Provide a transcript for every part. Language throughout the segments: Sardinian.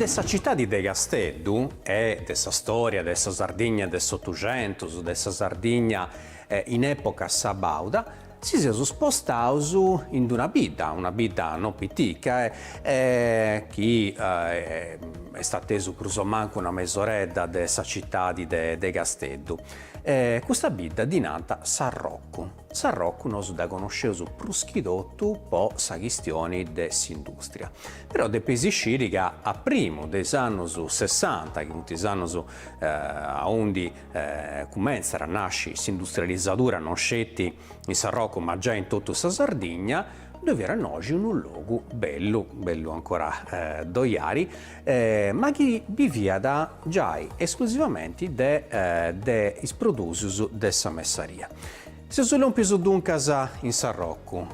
De sa citadi de Casteddu e de sa storia de sa Sardigna de s'Otuxentus, de sa Sardigna in epoca sabauda, si seus spostaus in d'una bidda, una bidda no pitica chi est atesu prus o mancu una mesoredda de sa citadi de Casteddu. Custa bidda ddi nant Sarrocu. Sarrocu nosu dda connosceus prus chi totu po sa chistioni de s'industria, però depeis sciri ca a primu de is annus sessanta, chi funt is annus aundi cumentzat a nasci s'industrializadura non sceti in Sarrocu ma giai in totu sa Sardigna, ddoi fiat innoxi unu logu bellu, bellu ancora ddoi ari, ma chi biviat giai esclusivamenti de de is prodùsius de sa messaria. Seus lòmpius duncas in Sarrocu,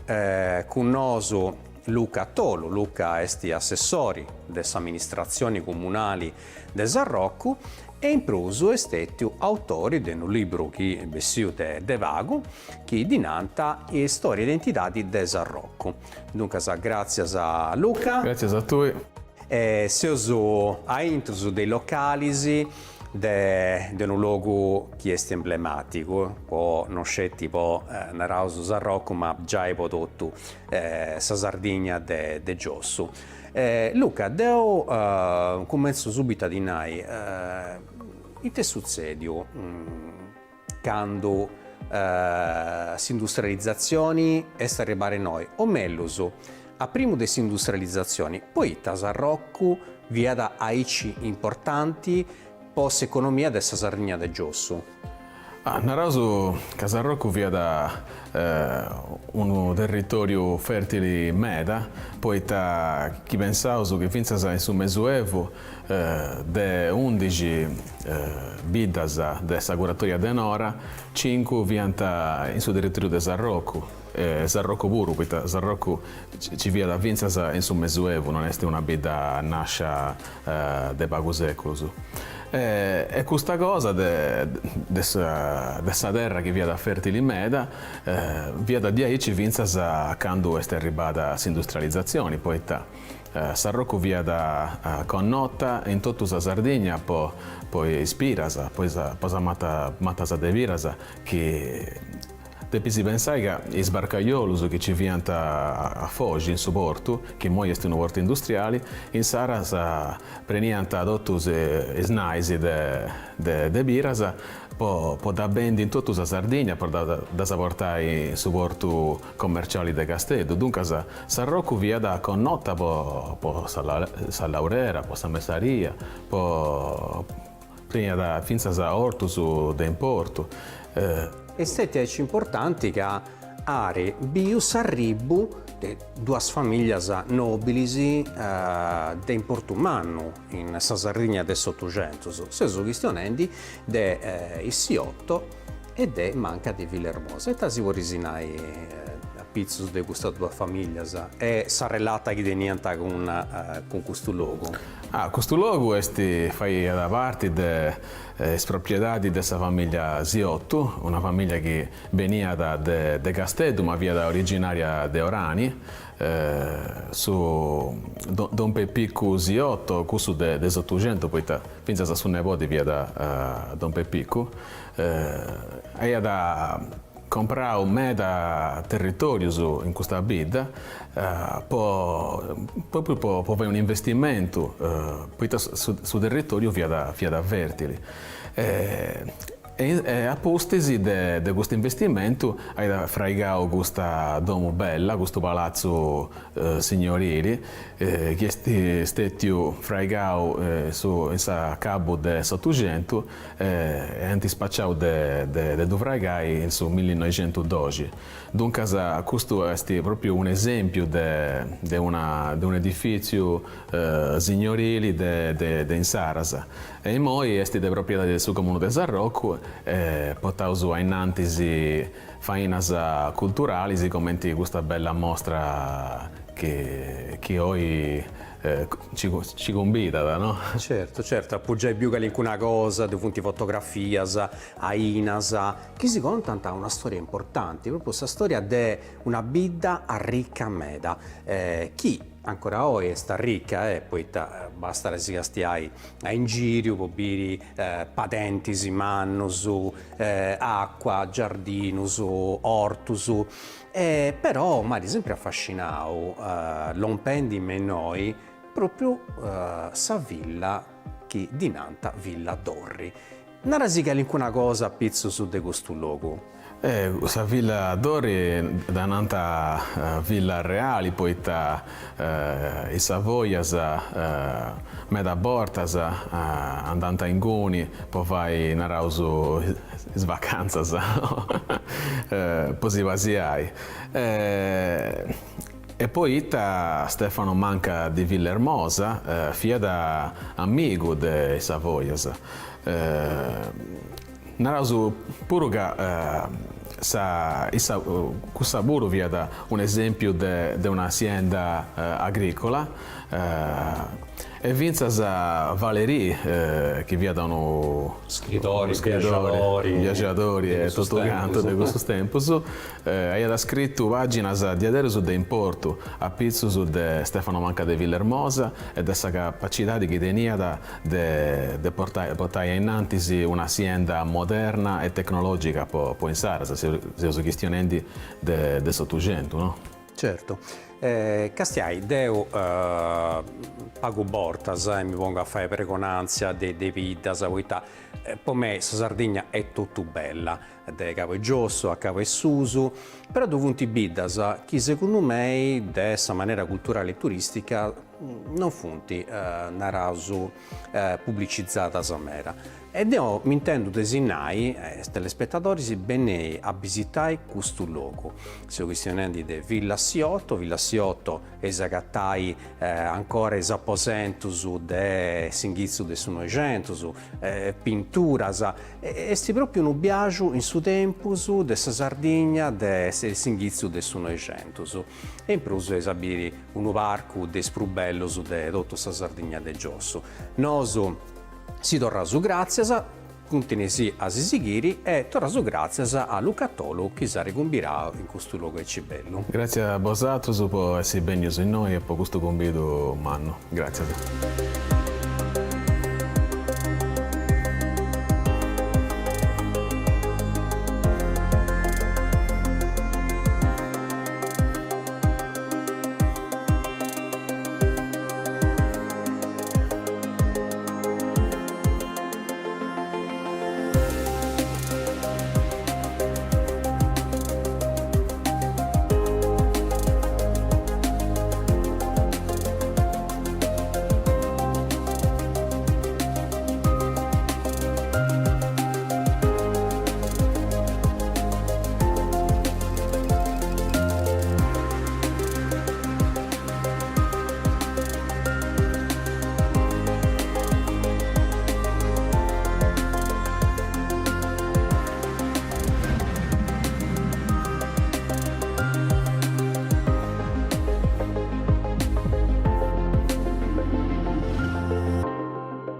cun nosu Luca Tolu, Luca est assessori de s'amministratzioni comunali de Sarrocu e in prus est stètiu autori de unu libru chi est bessiu de de pagu chi ddi nant Storia e identidadi de Sarrocu. Duncas gràtzias Luca. Gràtzias a tui. E seus aintrus de is localis de de unu logu chi est emblematicu po non sceti po naraus Sarrocu ma giai po totu sa Sardigna de de giossu. Luca, deu cumentzu subitu a ti nai, ita est sutzediu candu s'industrializatzioni est arribada innoi, o mellus, a primu de s'industrializatzioni, poita Sarrocu fiat aici importanti po s'economia de sa Sardigna de giossu? Ah, naraus ca Sarrocu fiat unu territoriu fertili meda, poita chi pensaus chi fintzas in su Mesuevu de undixi biddas de sa curatoria de Nora, cincu fiant in su territoriu de Sarrocu, e Sarrocu puru, poita Sarrocu nci fiat fintzas in su Mesuevu, non est una bidda nascia de pagu seculus. E custa cosa de de sa de sa terra chi fiat fertili meda fiat diaici fintzas a candu est arribada s'industrializatzioni, poita Sarrocu fiat connota in totu sa Sardigna po po is piras, po is po sas mata matas de piras chi Depis pensai ca is barcaiolus chi ci fiant a Foxi in su portu, chi immoi est unu portu industriali, insaras preniant totus is nais de piras po dda bendi in totu sa Sardigna, po ddas portai in su portu commerciali de Casteddu. Duncas Sarrocu fiat connota po sa laurera, po sa messaria, po Teniat fintzas ortus de importu. Est stètia aici importanti ca at biu s'arribu de duas famìllias nòbilis de importu mannu in sa Sardigna de s'Otuxentus, seus chistionendi de is Siotto e de Manca di Villahermosa. Ita si podis nai apitzus de custas duas famìllias e sa relata chi teniant cun custu logu? Ah, custu logu est faiat parti de is propriedadis de sa familia Siottu, una familia chi beniat de de Casteddu ma fiat originaria de Orani, su Don Pepicu Siotto, cussu de de s'Otuxentu, poita fintzas su nebodi fiat Don Pepicu, aiat Comprau meda territorius in custa bidda po propriu po fai un'investimentu poita su territoriu fiat fiat fertili e a pustis de custu investimentu aiat fraigau custa domu bella, custu palatzu signorili chi est stetiu fraigau in s'acabu de s'Otuxentu e ant spaciau de ddu fraigai in su millinoixentudoxi. Duncas custu est propriu un'esempiu de de una de un'edifitziu signorili de de insaras e immoi est de propriedadi de su Comunu de Sarrocu e portaus ainnantis fainas culturalis comenti custa bella mostra chi chi oi Ci cumbidat, no? Certu, certu, apu giai biu calincuna cosa, ddoi funt fotografias, ainas, chi si contant una storia importanti, propriu sa storia de una bidda arrica meda, chi. Ancora oi est arrica e poita bastat a si castiai a ingiriu po biri padentis mannus, acua, giardinus, ortus, e però m'at sempri afascinau lompendi me innoi propriu sa villa chi ddi nant Villa Dorri. Narasi calincuna cosa apitzus de custu logu. Sa Villa Dorri dda nant Villa Reali poita is Savoias meda bortas andant inguni po fai, naraus, is vacantzas, po si pasiai. E poita Stefano Manca di Villermosa fiat amigu de is Savoias. Naraus puru ca sa issa cussa puru fiat un'esempiu de de una sienda agricola e fintzas Valéry chi fiat unu Scridori, biaxadori, biaxadori e totu cantu de cussus tempus Aiat scritu pàginas diaderus de importu a pitzus de Stefano Manca de Villermosa e de sa capacidadi chi teniat de de portai portai a innantis una sienda moderna e tecnològica po po insaras, seus chistionendi de de s'Otuxentu, no? Certu. Castiai, deu pagu bortas mi pongu a fai pregonantzia de de biddas, poita po mei sa Sardigna est totu bella, de cabu 'e giossu a cabu 'e susu, però ddu funt biddas chi segundu mei de sa manera culturali e turistica non funt, naraus, pubblicizadas meda. E deu m'intendu de si nai a is telespetadoris benei a bisitai custu logu. Seu chistionendi de Villa Siotto, Villa Siotto eis agatai ancora is aposentus de s'inghitzu de su Noixentus, pinturas, est pròpiu unu biaxu in su tempus de sa Sardigna de s'inghitzu de su Noixentus e in prus eis a biri unu parcu de is prus bellus de totu sa Sardigna de giossu. Nosu si torraus gràtzias, continueisì a si sighiri e torraus gràtzias a Luca Tolu chi s'at cumbirau in custu logu aici bellu. Gràtzias a bosatrus po essi bennius innoi e po custu cumbidu mannu. Gràtzias.